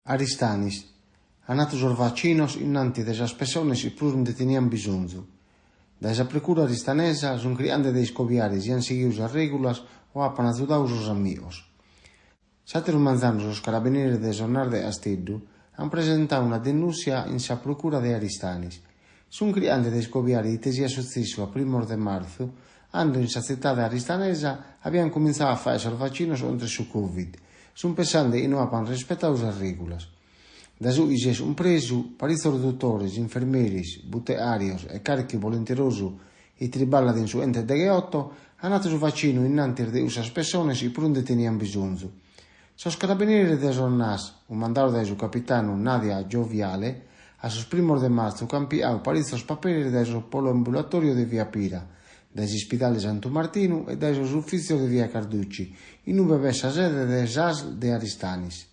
Aristanis. Ant atu sos vacinos in antis de sas pessones chi prus nde teniant bisòngiu. Dae sa Precura aristanesa sunt chirchende de iscobiare si ant sighidu sas règulas o apant agiudadu sos amigos. S'àteru manzanu sos carabineris de sos NAS de Casteddu ant presentadu una denùntzia in sa Procura de Aristanis. Sunt chirchende de iscobiare ite siat sutzessu a primos de martzu, cando in sa tzitade aristanesa abiant cumintzadu a fàghere sos vacinos contra su Covid. Sunt pensende chi no apant respetadu sas règulas. Dae su chi s'est cumpresu, paritzos dutores, infermeris, butegàrios e carchi volenterosu chi triballat in su 118 ant atu su vacinu in antis de cussas pessones chi prus nde teniant bisòngiu. Sos carabineris de sos NAS, cumandados dae su capitanu Nadia Gioviale, a sos primos de martzu ch'ant pigadu paritzos paperes dae su poliambulatòriu de via Pira, dae s'ispidale Santu Martinu e dae sos ufìtzios de via Carducci, in ue b'est sa sede de s'ASL de Aristanis.